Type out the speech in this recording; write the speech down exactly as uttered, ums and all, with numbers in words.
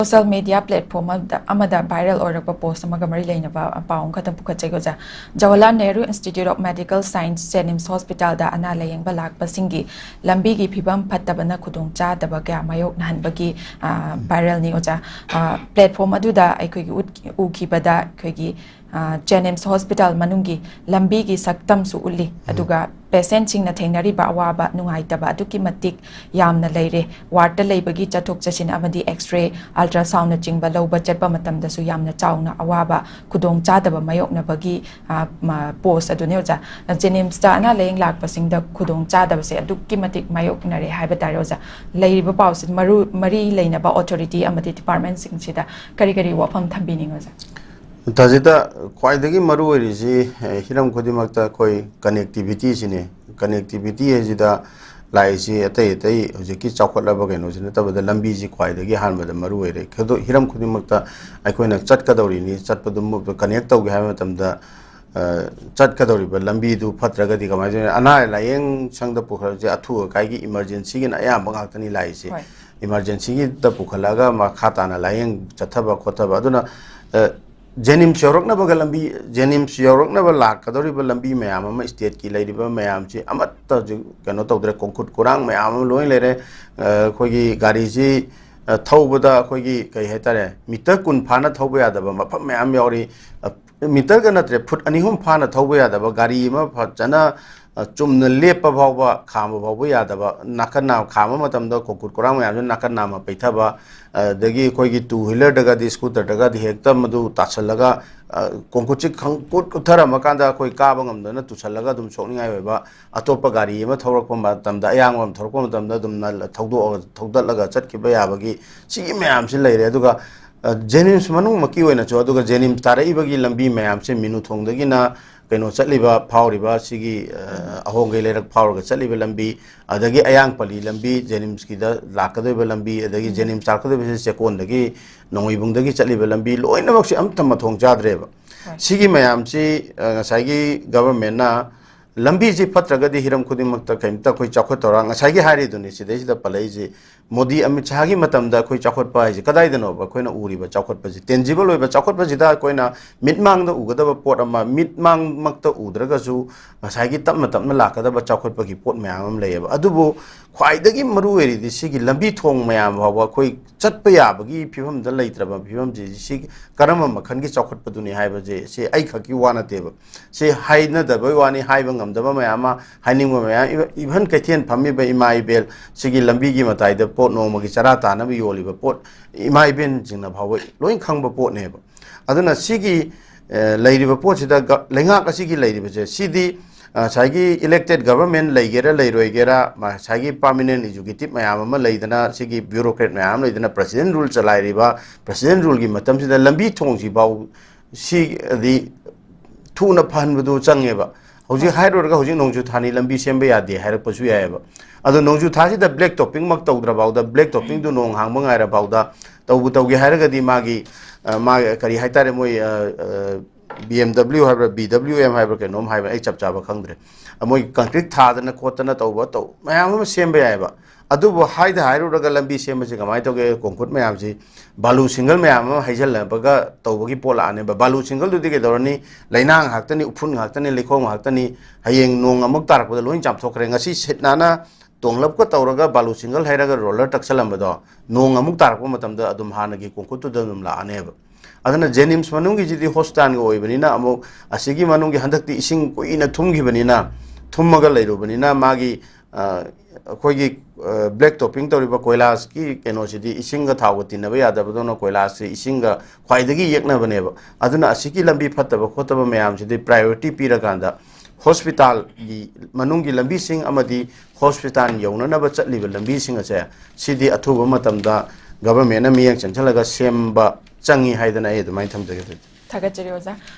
Social media platform ꯑꯃꯗ, ꯑꯃꯗ viral ꯑꯣꯏꯔꯛꯄ post ꯑꯃꯒ ꯃꯔꯤ ꯂꯩꯅꯕ ꯄꯥꯎ ꯑꯃꯈꯛꯇꯪ ꯄꯨꯈꯠꯆꯒꯦ ꯑꯣꯖꯥ꯫ Jawaharlal Nehru Institute of Medical Science JNIMS Hospitalꯗ ꯑꯅꯥ ꯂꯥꯌꯦꯡꯕ ꯂꯥꯛꯄꯁꯤꯡꯒꯤ ꯂꯝꯕꯤꯒꯤ ꯐꯤꯕꯝ ꯐꯠꯇꯕꯅ ꯈꯨꯗꯣꯡꯆꯥꯗꯕ ꯀꯌꯥ ꯃꯥꯌꯣꯛꯅꯍꯟꯕꯒꯤ, ꯑ, viralꯅꯤ ꯑꯣꯖꯥ꯫ ꯑ, platform ꯑꯗꯨꯗ ꯑꯩꯈꯣꯏꯒꯤ ꯎꯠ-, ꯎꯈꯤꯕꯗ ꯑꯩꯈꯣꯏꯒꯤ, ꯑ, JNIMS Hospital ꯃꯅꯨꯡꯒꯤ ꯂꯝꯕꯤꯒꯤ ꯁꯛꯇꯝꯁꯨ ꯎꯠꯂꯤ꯫ ꯎꯝ꯫ ꯑꯗꯨꯒ patientꯁꯤꯡꯅ ꯊꯦꯡꯅꯔꯤꯕ ꯑꯋꯥꯕ, ꯅꯨꯡꯉꯥꯏꯇꯕ ꯑꯗꯨꯛꯀꯤ ꯃꯇꯤꯛ ꯌꯥꯝꯅ ꯂꯩꯔꯦ꯫ Wardꯇ ꯂꯩꯕꯒꯤ ꯆꯠꯊꯣꯛ ꯆꯠꯁꯤꯟ ꯑꯃꯗꯤ X-ray, ultrasoundꯅꯆꯤꯡꯕ ꯂꯧꯕ ꯆꯠꯄ ꯃꯇꯝꯗꯁꯨ ꯌꯥꯝꯅ ꯆꯥꯎꯅ ꯑꯋꯥꯕ, ꯈꯨꯗꯣꯡꯆꯥꯗꯕ ꯃꯥꯌꯣꯛꯅꯕꯒꯤ, ꯑ, ꯃ-, post ꯑꯗꯨꯅꯤ ꯑꯣꯖꯥ꯫ JNIMSꯇ ꯑꯅꯥ ꯂꯥꯌꯦꯡ ꯂꯥꯛꯄꯁꯤꯡꯗ ꯈꯨꯗꯣꯡꯆꯥꯗꯕꯁꯦ ꯑꯗꯨꯛꯀꯤ ꯃꯇꯤꯛ ꯃꯥꯌꯣꯛꯅꯔꯦ ꯍꯥꯏꯕ ꯇꯥꯔꯦ ꯑꯣꯖꯥ꯫ ꯂꯩꯔꯤꯕ ꯄꯥꯎꯁꯤ ꯃꯔꯨ-, ꯃꯔꯤ ꯂꯩꯅꯕ authority ꯑꯃꯗꯤ departmentꯁꯤꯡꯁꯤꯗ ꯀꯔꯤ ꯀꯔꯤ ꯋꯥꯐꯝ ꯊꯝꯕꯤꯅꯤꯡꯉꯤ ꯑꯣꯖꯥ? ꯇꯥꯖꯤꯗ, ꯈ꯭ꯋꯥꯏꯗꯒꯤ ꯃꯔꯨ ꯑꯣꯏꯔꯤꯁꯤ, ꯑꯦ, ꯍꯤꯔꯝ ꯈꯨꯗꯤꯡꯃꯛꯇ ꯑꯩꯈꯣꯏ connectivityꯁꯤꯅꯤ꯫ Connectivity ꯍꯥꯏꯁꯤꯗ ꯂꯥꯛꯏꯁꯤ ꯑꯇꯩ ꯑꯇꯩ ꯍꯧꯖꯤꯛꯀꯤ ꯆꯥꯎꯈꯠꯂꯕ ꯀꯩꯅꯣꯁꯤ ꯅꯠꯇꯕꯗ ꯂꯝꯕꯤꯁꯤ ꯈ꯭ꯋꯥꯏꯗꯒꯤ ꯑꯍꯥꯟꯕꯗ ꯃꯔꯨ ꯑꯣꯏꯔꯦ꯫ ꯈꯨꯗꯣ-, ꯍꯤꯔꯝ ꯈꯨꯗꯤꯡꯃꯛꯇ ꯑꯩꯈꯣꯏꯅ ꯆꯠꯀꯗꯧꯔꯤꯅꯤ, ꯆꯠꯄꯗꯨ ꯃꯨ-, connect ꯇꯧꯒꯦ ꯍꯥꯏꯕ ꯃꯇꯝꯗ, ꯑ, ꯆꯠꯀꯗꯧꯔꯤꯕ ꯂꯝꯕꯤꯗꯨ ꯐꯠꯇ꯭ꯔꯒꯗꯤ ꯀꯃꯥꯏꯅ ꯇꯧꯅꯤ? ꯑꯅꯥ ꯂꯥꯌꯦꯡ ꯁꯪꯗ ꯄꯨꯈꯠꯂꯁꯦ, ꯑꯊꯨ ꯑꯀꯥꯏꯒꯤ emergencyꯒꯤꯅ ꯑꯌꯥꯝꯕ ꯉꯥꯛꯇꯅꯤ ꯂꯥꯛꯏꯁꯦ꯫ ꯍꯣꯏ꯫ Emergencyꯒꯤꯗ ꯄꯨꯈꯠꯂꯛꯑꯒ ꯃꯈꯥ ꯇꯥꯅ ꯂꯥꯌꯦꯡ ꯆꯠꯊꯕ ꯈꯣꯠꯊꯕ꯫ ꯑꯗꯨꯅ, ꯑ, JNIMS ꯌꯧꯔꯛꯅꯕꯒ ꯂꯝꯕꯤ, JNIMS ꯌꯧꯔꯛꯅꯕ ꯂꯥꯛꯀꯗꯧꯔꯤꯕ ꯂꯝꯕꯤ ꯃꯌꯥꯝ ꯑꯃ, stateꯀꯤ ꯂꯩꯔꯤꯕ ꯃꯌꯥꯝꯁꯤ ꯑꯃꯠꯇ ꯍꯧꯖꯤꯛ ꯀꯩꯅꯣ ꯇꯧꯗ꯭ꯔꯦ, ꯀꯣꯡꯀꯨꯠ ꯀꯣꯔꯥꯡ ꯃꯌꯥꯝ ꯑꯃ ꯂꯣꯏ ꯂꯩꯔꯦ꯫ ꯑ, ꯑꯩꯈꯣꯏꯒꯤ ꯒꯥꯔꯤꯁꯤ, ꯑ, ꯊꯧꯕꯗ ꯑꯩꯈꯣꯏꯒꯤ ꯀꯩ ꯍꯥꯏꯇꯥꯔꯦ, meter ꯀꯨꯟ ꯐꯥꯅ ꯊꯧꯕ ꯌꯥꯗꯕ ꯃꯐꯝ ꯃꯌꯥꯝ ꯌꯥꯎꯔꯤ꯫ ꯑ, meterꯒ ꯅꯠꯇ꯭ꯔꯦ, foot ꯑꯅꯤ ꯑꯍꯨꯝ ꯐꯥꯅ ꯊꯧꯕ ꯌꯥꯗꯕ, ꯒꯥꯔꯤ ꯑꯃ ꯐꯖꯅ, ꯑ, ꯆꯨꯝꯅ ꯂꯦꯞꯄ ꯐꯥꯎꯕ, ꯈꯥꯝꯕ ꯐꯥꯎꯕ ꯌꯥꯗꯕ, ꯅꯥꯀꯟ ꯅꯥꯝ ꯈꯥꯝꯕ ꯃꯇꯝꯗ ꯀꯣꯡꯀꯨꯠ ꯀꯣꯔꯥꯡ ꯃꯌꯥꯝꯁꯤꯅ ꯅꯥꯀꯟ ꯅꯥꯝꯃ ꯄꯩꯊꯕ, ꯑꯗꯒꯤ ꯑꯩꯈꯣꯏꯒꯤ two wheelerꯗꯒꯗꯤ, scooterꯗꯒꯗꯤ ꯍꯦꯛꯇ ꯃꯗꯨ ꯇꯥꯁꯜꯂꯒ, ꯑ, ꯀꯣꯡꯀꯨꯠꯁꯤ ꯈꯪꯀꯨꯠ ꯀꯨꯠꯊꯔꯝꯃꯀꯥꯟꯗ ꯑꯩꯈꯣꯏ ꯀꯥꯕ ꯉꯝꯗꯅ ꯇꯨꯁꯜꯂꯒ ꯑꯗꯨꯝ ꯁꯣꯛꯅꯤꯡꯉꯥꯏ ꯑꯣꯏꯕ, ꯑꯇꯣꯞꯄ ꯒꯥꯔꯤ ꯑꯃ ꯊꯧꯔꯛꯄ ꯃꯇꯝꯗ, ꯑꯌꯥꯡꯕ ꯑꯃ ꯊꯧꯔꯛꯄ ꯃꯇꯝꯗ ꯑꯗꯨꯝ ꯅꯜ-, ꯊꯧꯗꯣꯛꯑꯒ, ꯊꯧꯗꯠꯂꯒ ꯆꯠꯈꯤꯕ ꯌꯥꯕꯒꯤ ꯁꯤꯒꯤ ꯃꯌꯥꯝꯁꯤ ꯂꯩꯔꯦ꯫ ꯑꯗꯨꯒ, ꯑ, JNIMS ꯃꯅꯨꯡꯃꯛꯀꯤ ꯑꯣꯏꯅꯁꯨ, ꯑꯗꯨꯒ JNIMS ꯇꯥꯔꯛꯏꯕꯒꯤ ꯂꯝꯕꯤ ꯃꯌꯥꯝꯁꯦ, ꯃꯤꯅꯨꯊꯣꯡꯗꯒꯤꯅ ꯀꯩꯅꯣ ꯆꯠꯂꯤꯕ, ꯐꯥꯎꯔꯤꯕ ꯁꯤꯒꯤ, ꯑ, ꯑꯍꯣꯡꯒꯩ ꯂꯩꯔꯛ ꯐꯥꯎꯔꯒ ꯆꯠꯂꯤꯕ ꯂꯝꯕꯤ, ꯑꯗꯒꯤ ꯑꯌꯥꯡꯄꯜꯂꯤ ꯂꯝꯕꯤ, JNIMSꯀꯤꯗ ꯂꯥꯛꯀꯗꯣꯏꯕ ꯂꯝꯕꯤ, ꯑꯗꯒꯤ ꯎꯝ꯫ JNIMS ꯂꯥꯛꯀꯗꯣꯏꯕꯁꯤ ꯆꯦꯛꯀꯣꯟꯗꯒꯤ ꯅꯣꯡꯃꯩꯕꯨꯡꯗꯒꯤ ꯆꯠꯂꯤꯕ ꯂꯝꯕꯤ, ꯂꯣꯏꯅꯃꯛꯁꯦ ꯑꯝꯇ ꯃꯊꯣꯡ ꯆꯥꯗ꯭ꯔꯦꯕ꯫ ꯍꯣꯏ꯫ ꯁꯤꯒꯤ ꯃꯌꯥꯝꯁꯤ, ꯑ, ꯉꯁꯥꯏꯒꯤ governmentꯅ ꯂꯝꯕꯤꯁꯤ ꯐꯠꯇ꯭ꯔꯒꯗꯤ ꯍꯤꯔꯝ ꯈꯨꯗꯤꯡꯃꯛꯇ ꯀꯩꯝꯇ ꯑꯩꯈꯣꯏ ꯆꯥꯎꯈꯠ ꯊꯧꯔꯥꯡ, ꯉꯁꯥꯏꯒꯤ ꯍꯥꯏꯔꯤꯗꯨꯅꯤ, ꯁꯤꯗꯩꯁꯤꯗ ꯄꯜꯂꯛꯏꯁꯤ, ꯃꯣꯗꯤ ꯑꯃꯤꯠ ꯁꯥꯍꯒꯤ ꯃꯇꯝꯗ ꯑꯩꯈꯣꯏ ꯆꯥꯎꯈꯠꯄ ꯍꯥꯏꯁꯦ ꯀꯗꯥꯏꯗꯅꯣꯕ ꯑꯩꯈꯣꯏꯅ ꯎꯔꯤꯕ ꯆꯥꯎꯈꯠꯄꯁꯦ? ꯇꯦꯟꯖꯤꯕꯜ ꯑꯣꯏꯕ ꯆꯥꯎꯈꯠꯄꯁꯤꯗ ꯑꯩꯈꯣꯏꯅ ꯃꯤꯠꯃꯥꯡꯗ ꯎꯒꯗꯕ ꯄꯣꯠ ꯑꯃ, ꯃꯤꯠꯃꯥꯡꯃꯛꯇ ꯎꯗ꯭ꯔꯒꯁꯨ ꯉꯁꯥꯏꯒꯤ ꯇꯞꯅ ꯇꯞꯅ ꯂꯥꯛꯀꯗꯕ ꯆꯥꯎꯈꯠꯄꯒꯤ ꯄꯣꯠ ꯃꯌꯥꯝ ꯑꯃ ꯂꯩꯌꯦꯕ꯫ ꯑꯗꯨꯕꯨ ꯈ꯭ꯋꯥꯏꯗꯒꯤ ꯃꯔꯨ ꯑꯣꯏꯔꯤꯗꯤ ꯁꯤꯒꯤ ꯂꯝꯕꯤ ꯊꯣꯡ ꯃꯌꯥꯝ ꯐꯥꯎꯕ ꯑꯩꯈꯣꯏ ꯆꯠꯄ ꯌꯥꯕꯒꯤ ꯐꯤꯕꯝꯗ ꯂꯩꯇ꯭ꯔꯕ ꯐꯤꯕꯝꯁꯤ, ꯁꯤ ꯀꯔꯝꯕ ꯃꯈꯜꯒꯤ ꯆꯥꯎꯈꯠꯄꯗꯨꯅꯤ ꯍꯥꯏꯕꯁꯦ, ꯁꯤ ꯑꯩ ꯈꯛꯀꯤ ꯋꯥ ꯅꯠꯇꯦꯕ꯫ ꯁꯤ ꯍꯥꯏꯅꯗꯕꯩ ꯋꯥꯅꯤ, ꯍꯥꯏꯕ ꯉꯝꯗꯕ ꯃꯌꯥꯝ ꯑꯃ, ꯍꯥꯏꯅꯤꯡꯕ ꯃꯌꯥꯝ, ꯏꯚꯟ ꯀꯩꯊꯦꯜ ꯐꯝꯃꯤꯕ ꯏꯃꯥ ꯏꯕꯦꯜ, ꯁꯤꯒꯤ ꯂꯝꯕꯤꯒꯤ ꯃꯇꯥꯏꯗ ꯄꯣꯠ ꯅꯣꯡꯃꯒꯤ ꯆꯔꯥ ꯇꯥꯅꯕ ꯌꯣꯜꯂꯤꯕ ꯄꯣꯠ, ꯏꯃꯥ ꯏꯕꯦꯜꯁꯤꯡꯅ ꯐꯥꯎꯕ ꯂꯣꯏ ꯈꯪꯕ ꯄꯣꯠꯅꯦꯕ꯫ ꯑꯗꯨꯅ ꯁꯤꯒꯤ, ꯑ, ꯂꯩꯔꯤꯕ ꯄꯣꯠꯁꯤꯗ ꯒ-, ꯂꯩꯉꯥꯛ ꯑꯁꯤꯒꯤ ꯂꯩꯔꯤꯕꯁꯦ, ꯁꯤꯗꯤ, ꯑ, ꯉꯁꯥꯏꯒꯤ elected government ꯂꯩꯒꯦꯔꯥ ꯂꯩꯔꯣꯏꯒꯦꯔꯥ, ꯉꯁꯥꯏꯒꯤ permanent executive ꯃꯌꯥꯝ ꯑꯃ ꯂꯩꯗꯅ, ꯁꯤꯒꯤ bureaucrat ꯃꯌꯥꯝ ꯑꯃ ꯂꯩꯗꯅ, president rule ꯆꯂꯥꯏꯔꯤꯕ, president ruleꯒꯤ ꯃꯇꯝꯁꯤꯗ ꯂꯝꯕꯤ ꯊꯣꯡꯁꯤꯐꯥꯎ ꯁꯤꯗꯤ ꯊꯨꯅ ꯐꯍꯟꯕꯗꯨ ꯆꯪꯉꯦꯕ꯫ ꯍꯧꯖꯤꯛ ꯍꯥꯏꯔꯨꯔꯒ ꯍꯧꯖꯤꯛ ꯅꯣꯡꯖꯨ ꯊꯥꯅꯤ, ꯂꯝꯕꯤ ꯁꯦꯝꯕ ꯌꯥꯗꯦ ꯍꯥꯏꯔꯛꯄꯁꯨ ꯌꯥꯏꯑꯕ꯫ ꯑꯗꯣ ꯅꯣꯡꯖꯨ ꯊꯥꯁꯤꯗ black toppingꯃꯛ ꯇꯧꯗ꯭ꯔꯐꯥꯎꯗ, black toppingꯗꯨ ꯅꯣꯡ ꯍꯥꯡꯕ ꯉꯥꯏꯔꯐꯥꯎꯗ, ꯇꯧꯕꯨ ꯇꯧꯒꯦ ꯍꯥꯏꯔꯒꯗꯤ ꯃꯥꯒꯤ, ꯑ, ꯃꯥꯒꯤ ꯀꯔꯤ ꯍꯥꯏꯇꯥꯔꯦ, ꯃꯣꯏ, ꯑ, ꯑ, B M W ꯍꯥꯏꯕ꯭ꯔꯥ, B W M ꯍꯥꯏꯕ꯭ꯔꯥ, ꯀꯩꯅꯣꯝ ꯍꯥꯏꯕ, ꯑꯩ ꯆꯞ ꯆꯥꯕ ꯈꯪꯗ꯭ꯔꯦ꯫ ꯑ, ꯃꯣꯏ concrete ꯊꯥꯗꯅ ꯈꯣꯠꯇꯅ ꯇꯧꯕ, ꯇꯧ-, ꯃꯌꯥꯝ ꯑꯃ ꯁꯦꯝꯕ ꯌꯥꯏꯑꯕ꯫ ꯑꯗꯨꯕꯨ ꯍꯥꯏꯗ ꯍꯥꯏꯔꯨꯔꯒ ꯂꯝꯕꯤ ꯁꯦꯝꯕꯁꯤ ꯀꯃꯥꯏꯅ ꯇꯧꯒꯦ? concrete ꯃꯌꯥꯝꯁꯤ, ꯕꯥꯂꯨ ꯁꯤꯡꯒꯜ ꯃꯌꯥꯝ ꯑꯃ ꯍꯩꯖꯤꯜꯂꯕꯒ ꯇꯧꯕꯒꯤ ꯄꯣꯠ ꯂꯥꯛꯑꯅꯦꯕ꯫ ꯕꯥꯂꯨ ꯁꯤꯡꯒꯜꯗꯨꯗꯤ ꯀꯩꯗꯧꯔꯅꯤ? ꯂꯩꯅꯥꯡ ꯉꯥꯛꯇꯅꯤ, ꯎꯐꯨꯟ ꯉꯥꯛꯇꯅꯤ, ꯂꯩꯈꯣꯝ ꯉꯥꯛꯇꯅꯤ꯫ ꯍꯌꯦꯡ ꯅꯣꯡ ꯑꯃꯨꯛ ꯇꯥꯔꯛꯄꯗ ꯂꯣꯏ ꯆꯥꯝꯊꯣꯛꯈ꯭ꯔꯦ꯫ ꯉꯁꯤ ꯁꯤꯠ ꯅꯥꯟꯅ ꯇꯣꯡꯂꯞꯀ ꯇꯧꯔꯒ ꯕꯥꯂꯨ ꯁꯤꯡꯒꯜ ꯍꯩꯔꯒ roller ꯇꯛꯁꯜꯂꯝꯕꯗꯣ, ꯅꯣꯡ ꯑꯃꯨꯛ ꯇꯥꯔꯛꯄ ꯃꯇꯝꯗ ꯑꯗꯨꯝ ꯍꯥꯟꯅꯒꯤ concreteꯇꯨꯗ ꯑꯗꯨꯝ ꯂꯥꯛꯑꯅꯦꯕ꯫ ꯑꯗꯨꯅ JNIMS ꯃꯅꯨꯡꯒꯤꯁꯤꯗꯤ hospitalꯒ ꯑꯣꯏꯕꯅꯤꯅ, ꯑꯃꯨꯛ ꯑꯁꯤꯒꯤ ꯃꯅꯨꯡꯒꯤ ꯍꯟꯗꯛꯇꯤ ꯏꯁꯤꯡ ꯀꯨꯏꯅ ꯊꯨꯝꯈꯤꯕꯅꯤꯅ, ꯊꯨꯝꯃꯒ ꯂꯩꯔꯨꯕꯅꯤꯅ, ꯃꯥꯒꯤ, ꯑ, ꯑꯩꯈꯣꯏꯒꯤ, ꯑ, black topping ꯇꯧꯔꯤꯕ ꯀꯣꯏꯂꯥꯁꯀꯤ ꯀꯩꯅꯣꯁꯤꯗꯤ ꯏꯁꯤꯡꯒ ꯊꯥꯎꯒ ꯇꯤꯟꯅꯕ ꯌꯥꯗꯕꯗꯧꯅ ꯀꯣꯏꯂꯥꯁꯁꯤ ꯏꯁꯤꯡꯒ ꯈ꯭ꯋꯥꯏꯗꯒꯤ ꯌꯦꯛꯅꯕꯅꯦꯕ꯫ ꯑꯗꯨꯅ ꯑꯁꯤꯒꯤ ꯂꯝꯕꯤ ꯐꯠꯇꯕ ꯈꯣꯠꯇꯕ ꯃꯌꯥꯝꯁꯤꯗꯤ priority ꯄꯤꯔꯀꯥꯟꯗ hospitalꯒꯤ ꯃꯅꯨꯡꯒꯤ ꯂꯝꯕꯤꯁꯤꯡ ꯑꯃꯗꯤ hospital ꯌꯧꯅꯅꯕ ꯆꯠꯂꯤꯕ ꯂꯝꯕꯤꯁꯤꯡ ꯑꯁꯦ, ꯁꯤꯗꯤ ꯑꯊꯨꯕ ꯃꯇꯝꯗ governmentꯅ ꯃꯤꯠꯌꯦꯡ ꯆꯪꯁꯤꯜꯂꯒ ꯁꯦꯝꯕ ꯆꯪꯉꯤ ꯍꯥꯏꯗꯅ ꯑꯩ ꯑꯗꯨꯃꯥꯏꯅ ꯊꯝꯖꯒꯦ꯫ ꯊꯥꯒꯠꯆꯔꯤ ꯑꯣꯖꯥ꯫